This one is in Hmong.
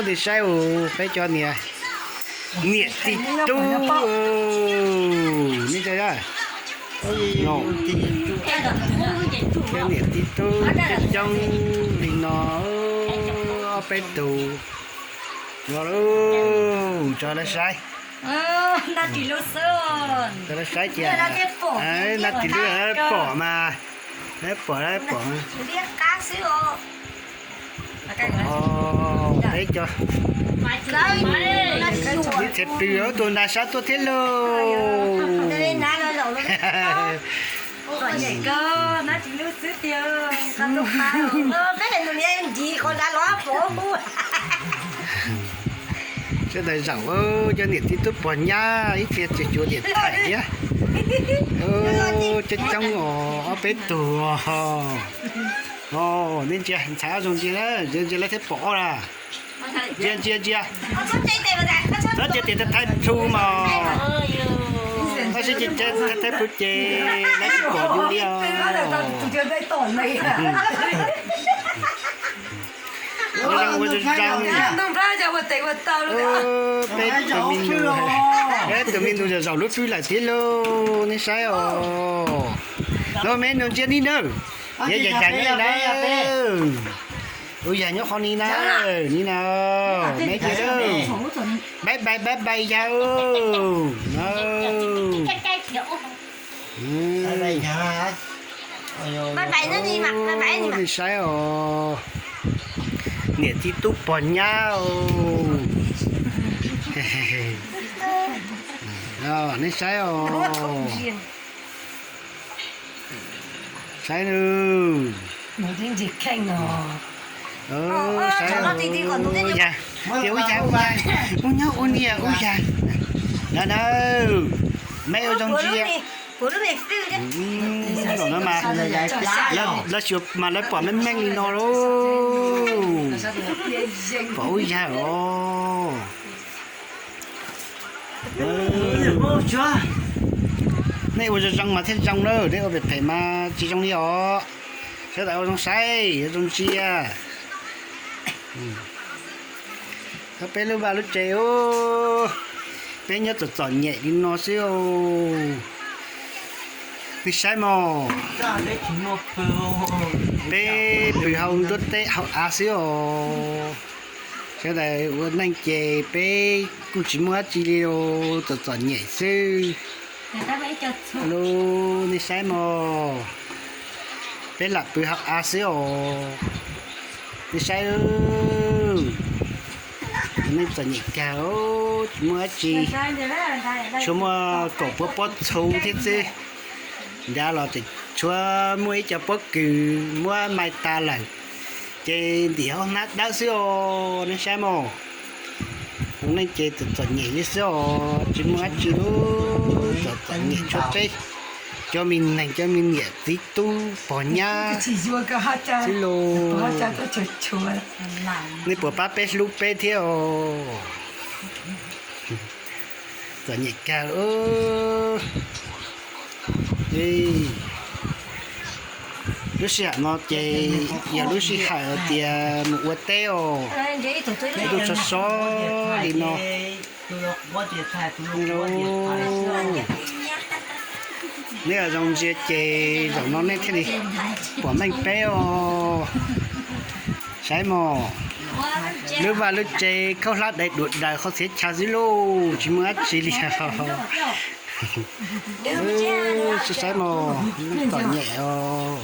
Tig saib os, peb cov niam, niam txiv tub, nej cov, cov niam txiv tub coob coob li no, ob peb tug no lauj, tso lawv saib. Tso lawv saib cia, nab tis lub pom mas, pom pom. Peb cov, ib txhia pw tus nra sab tuaj thiab lauj. Sawv daws zaum, cov niam txiv tub pog nyab ib txhia tsis cuav diam thaim thiab. Coob coob os, ob peb tug. Nej ntsia ntxhais ob zoo ntsia, ntsia lawv thiab pom ob na. Ntsia ntsia ntsia. Txhob cia tes thaib plhu mas, tab sis cia tes thaib plhu ces lawv tsis pom yus li os. Ua zoo ua zoo, peb tus me nus, peb tus me nus zaum zaum lub fwj lawm thiab lauj, nej saib os. No me nus ntsia ni nawb, yog yam yam li na. Ua yam nyob qhov ni na, ni na, me ntsia, bye bye bye bye yawg. Nej saib os, niam txiv tub pog nyab os. Nej saib os. Saib nawb. Saib, ua yam, ua yam, ua nyob ua niam ua yam. Na na, me ua zoo ntsia. Zaum no mas lawv xyuas mas lawv pom meej meej li no lauj. Pom ua yam os. Nej ua zoo zoo mas thiaj zoo na, nej ua phem phem mas tsis zoo li os. Sawv daws ua zoo saib, ua zoo ntsia. Peb lub vaj lub tsev, peb nyob txom txom nyem li no xwb os. Nej saib mog, peb pw hauv nruab teb hauv av xwb os. Sawv daws ua neej ces peb kuj tsis muaj dab tsi li os, txom txom nyem xwb. Lub, nej saib mog, peb lam pw hauv av xwb os. Nej saib, nej txom nyem kawg, tsis muaj dab tsi, tshuav muaj kaum puab pob txhuv thiab xwb. Nrad los tseem tshuav muaj ib co pob kws muab mai tas lawm, ces ntim hauv hnab dawb xwb os. Nej saib mog, ua neej ces txom txom nyem li xwb os, tsis muaj dab tsi lauj, txom txom nyem tshuav peb cov me neeg, cov me niam txiv tub pog nyab xwb lauj. Nej puas pab peb hlub peb thiab os? Txom nyem kawg. Lub sij hawm no ces yog lub sij hawm tias mus ua teb os, ntuj sov sov li no. Nej ua zoo ntsia ces zaum no nej thiaj li pom meej peb os. Saib mog, lub vaj lub tsev khaub hlab dai duav daws qhov txhia chaw xwb lauj, tsis muaj dab tsi li os. Saib mog, txom nyem os.